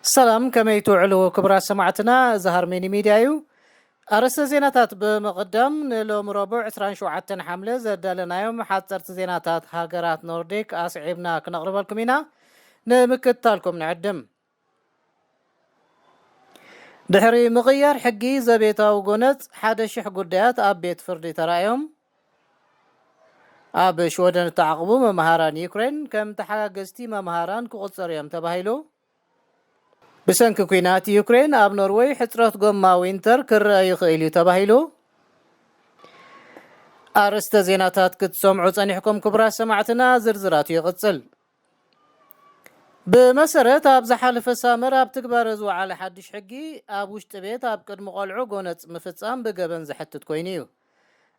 ሰላም፣ ከመይ ትውዕሉ ክቡራት ሰማዕትና? እዚ ሃርሜኒ ሚድያ እዩ። ኣርእስተ ዜናታት ብምቕዳም፣ ንሎሚ ረቡዕ ዕስራን ሸውዓተን ሓምለ ዘዳለናዮም ሓጸርቲ ዜናታት ሃገራት ኖርዲክ ኣስዒብና ክነቕርበልኩም ኢና። ንምክትታልኩም ንዕድም። ድሕሪ ምቕያር ሕጊ ዘቤታዊ ጎነጽ፣ ሓደ ሽሕ ጉዳያት ኣብ ቤት ፍርዲ ተራእዮም። ኣብ ሽወደን እተዓቕቡ መምሃራን ዩክሬን ከም ተሓጋገዝቲ መምሃራን ክቑጸሩ እዮም ተባሂሉ። ብሰንኪ ኲናት ዩክሬን ኣብ ኖርወይ ሕጽረት ጎማ ዊንተር ክረአ ይኽእል እዩ ተባሂሉ። ኣርእስተ ዜናታት ክትሰምዑ ጸኒሕኩም ክቡራት ሰማዕትና፣ ዝርዝራቱ ይቕጽል። ብመሰረት ኣብ ዝሓለፈ ሳመር ኣብ ትግባረ ዝወዓለ ሓድሽ ሕጊ፣ ኣብ ውሽጢ ቤት ኣብ ቅድሚ ቆልዑ ጎነጽ ምፍጻም ብገበን ዘሕትት ኮይኑ እዩ።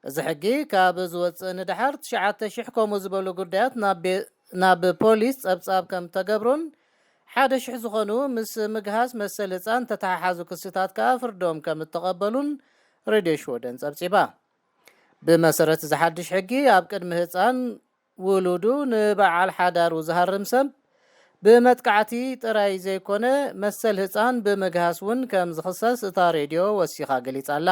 እዚ ሕጊ ካብ ዝወጽእ ንደሓር ትሽዓተ ሽሕ ከምኡ ዝበሉ ጉዳያት ናብ ቤ-፣ ናብ ፖሊስ ጸብጻብ ከም ተገብሩን ሓደ ሽሕ ዝኾኑ ምስ ምግሃስ መሰል ህጻን ተተሓሓዙ ክስታት ከኣ ፍርዶም ከም እተቐበሉን ሬድዮ ሽወደን ጸብጺባ። ብመሰረት እዚ ሓድሽ ሕጊ ኣብ ቅድሚ ህጻን ውሉዱ ንበዓል ሓዳሩ ዝሃርም ሰብ ብመጥቃዕቲ ጥራይ ዘይኮነ መሰል ህጻን ብምግሃስ እውን ከም ዝኽሰስ እታ ሬድዮ ወሲኻ ገሊጻ ኣላ።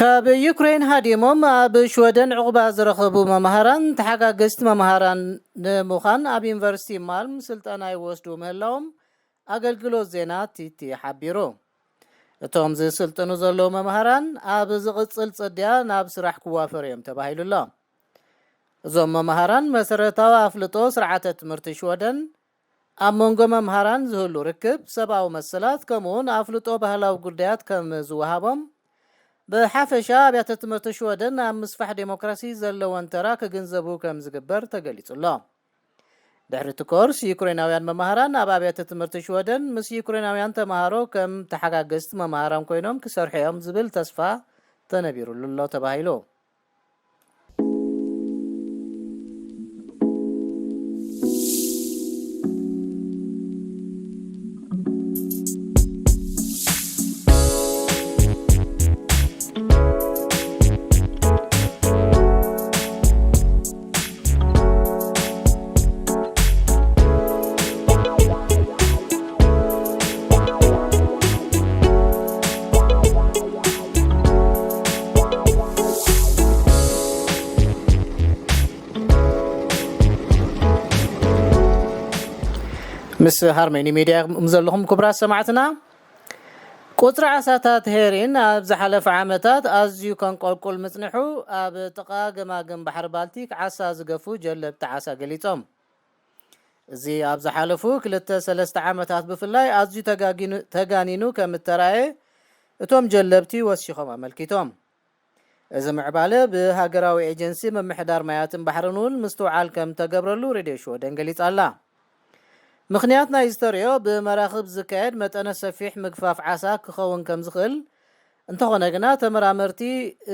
ካብ ዩክሬን ሃዲሞም ኣብ ሽወደን ዕቑባ ዝረኸቡ መምሃራን ተሓጋገዝቲ መምሃራን ንምዃን ኣብ ዩኒቨርሲቲ ማልም ስልጠና ይወስዱ ምህላዎም ኣገልግሎት ዜና ቲቲ ሓቢሩ። እቶም ዝስልጥኑ ዘለዉ መምሃራን ኣብ ዝቕጽል ጽድያ ናብ ስራሕ ክዋፈሩ እዮም ተባሂሉ ኣሎ። እዞም መምሃራን መሰረታዊ ኣፍልጦ ስርዓተ ትምህርቲ ሽወደን፣ ኣብ መንጎ መምሃራን ዝህሉ ርክብ፣ ሰብኣዊ መሰላት፣ ከምኡውን ኣፍልጦ ባህላዊ ጉዳያት ከም ዝወሃቦም፣ ብሓፈሻ ኣብያተ ትምህርቲ ሽወደን ኣብ ምስፋሕ ዴሞክራሲ ዘለወን ተራ ክግንዘቡ ከም ዝግበር ተገሊጹ ኣሎ። ድሕሪ እቲ ኮርስ፣ ዩክሬናውያን መማህራን ኣብ ኣብያተ ትምህርቲ ሽወደን ምስ ዩክሬናውያን ተማሃሮ ከም ተሓጋገዝቲ መማህራን ኮይኖም ክሰርሑ እዮም ዝብል ተስፋ ተነቢሩሉ ኣሎ ተባሂሉ። ምስ ሃርመኒ ሚድያ ዘለኹም ክቡራት ሰማዕትና፣ ቁጽሪ ዓሳታት ሄሪን ኣብ ዝሓለፈ ዓመታት ኣዝዩ ከንቆልቁል ምጽንሑ ኣብ ጥቓ ገማግም ባሕሪ ባልቲክ ዓሳ ዝገፉ ጀለብቲ ዓሳ ገሊጾም። እዚ ኣብ ዝሓለፉ ክልተ ሰለስተ ዓመታት ብፍላይ ኣዝዩ ተጋጊኑ-፣ ተጋኒኑ ከም እተራእየ እቶም ጀለብቲ ወሲኾም ኣመልኪቶም። እዚ ምዕባለ ብሃገራዊ ኤጀንሲ ምምሕዳር ማያትን ባሕርን እውን ምስትውዓል ከም ተገብረሉ ሬድዮ ሽወደን ገሊጻ ኣላ። ምኽንያት ናይዚ ተርእዮ ብመራኽብ ዝካየድ መጠነ ሰፊሕ ምግፋፍ ዓሳ ክኸውን ከም ዝኽእል፣ እንተኾነ ግና ተመራመርቲ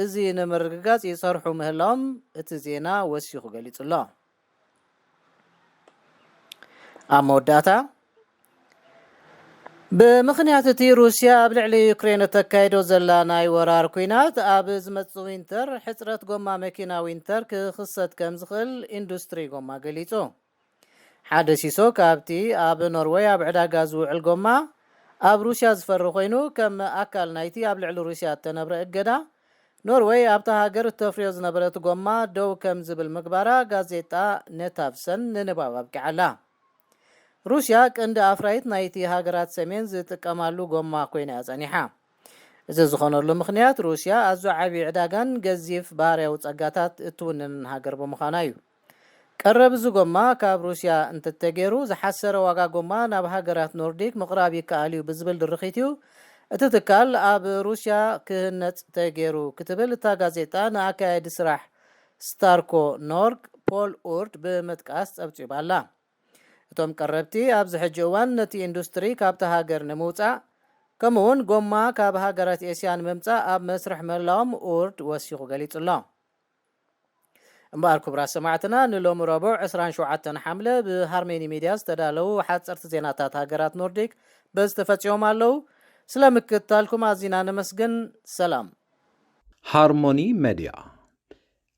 እዚ ንምርግጋጽ ይሰርሑ ምህላዎም እቲ ዜና ወሲኹ ገሊጹ ኣሎ። ኣብ መወዳእታ፣ ብምኽንያት እቲ ሩስያ ኣብ ልዕሊ ዩክሬን እተካይዶ ዘላ ናይ ወራር ኲናት፣ ኣብ ዝመጽእ ዊንተር ሕጽረት ጎማ መኪና ዊንተር ክኽሰት ከም ዝኽእል ኢንዱስትሪ ጎማ ገሊጹ። ሓደ ሲሶ ካብቲ ኣብ ኖርወይ ኣብ ዕዳጋ ዝውዕል ጎማ ኣብ ሩስያ ዝፈሪ ኮይኑ፣ ከም ኣካል ናይቲ ኣብ ልዕሊ ሩስያ እተነብረ እገዳ፣ ኖርወይ ኣብታ ሃገር እተፍርዮ ዝነበረት ጎማ ደው ከም ዝብል ምግባራ ጋዜጣ ነታቭሰን ንንባብ ኣብቂዓ ኣላ። ሩስያ ቀንዲ ኣፍራይት ናይቲ ሃገራት ሰሜን ዝጥቀማሉ ጎማ ኮይና እያ ጸኒሓ። እዚ ዝኾነሉ ምኽንያት፣ ሩስያ ኣዝዩ ዓቢ ዕዳጋን ገዚፍ ባህርያዊ ጸጋታት እትውንን ሃገር ብምዃና እዩ። ቀረብ እዚ ጎማ ካብ ሩስያ እንተተገይሩ፣ ዝሓሰረ ዋጋ ጎማ ናብ ሃገራት ኖርዲክ ምቕራብ ይከኣል እዩ ብዝብል ድርኺት እዩ እቲ ትካል ኣብ ሩስያ ክህነጽ ተገይሩ ክትብል እታ ጋዜጣ ንኣካያዲ ስራሕ ስታርኮ ኖርክ ፖል ኡርድ ብምጥቃስ ጸብጺባ ኣላ። እቶም ቀረብቲ ኣብዚ ሕጂ እዋን ነቲ ኢንዱስትሪ ካብታ ሃገር ንምውጻእ፣ ከምኡውን ጎማ ካብ ሃገራት ኤስያ ንምምጻእ ኣብ መስርሕ ምህላዎም ኡርድ ወሲኹ ገሊጹ ኣሎ። እምበኣር ክቡራት ሰማዕትና፣ ንሎሚ ረቡዕ ዕስራን ሸውዓተን ሓምለ ብሃርሜኒ ሚድያ ዝተዳለዉ ሓጸርቲ ዜናታት ሃገራት ኖርዲክ በዚ ተፈጺሞም ኣለዉ። ስለ ምክትታልኩም ኣዚና ነመስግን። ሰላም። ሃርሞኒ መድያ፣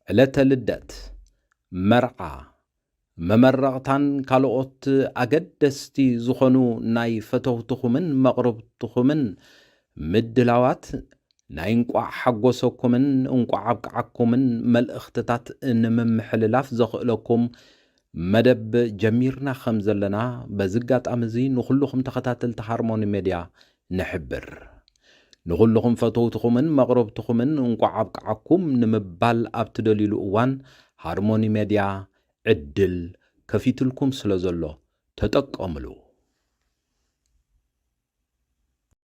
ዕለተ ልደት፣ መርዓ፣ መመረቕታን ካልኦት ኣገደስቲ ዝኾኑ ናይ ፈተውትኹምን መቕርብትኹምን ምድላዋት ናይ እንቋዕ ሓጎሰኩምን እንቋዕ ኣብቅዓኩምን መልእኽትታት ንምምሕልላፍ ዘኽእለኩም መደብ ጀሚርና ከም ዘለና በዚ ኣጋጣሚ እዚ ንኹልኹም ተኸታተልቲ ሃርሞኒ ሜድያ ንሕብር። ንኹልኹም ፈተውትኹምን መቕረብትኹምን እንቋዕ ኣብቅዓኩም ንምባል ኣብ ትደልዩሉ እዋን ሃርሞኒ ሜድያ ዕድል ከፊትልኩም ስለ ዘሎ ተጠቀምሉ።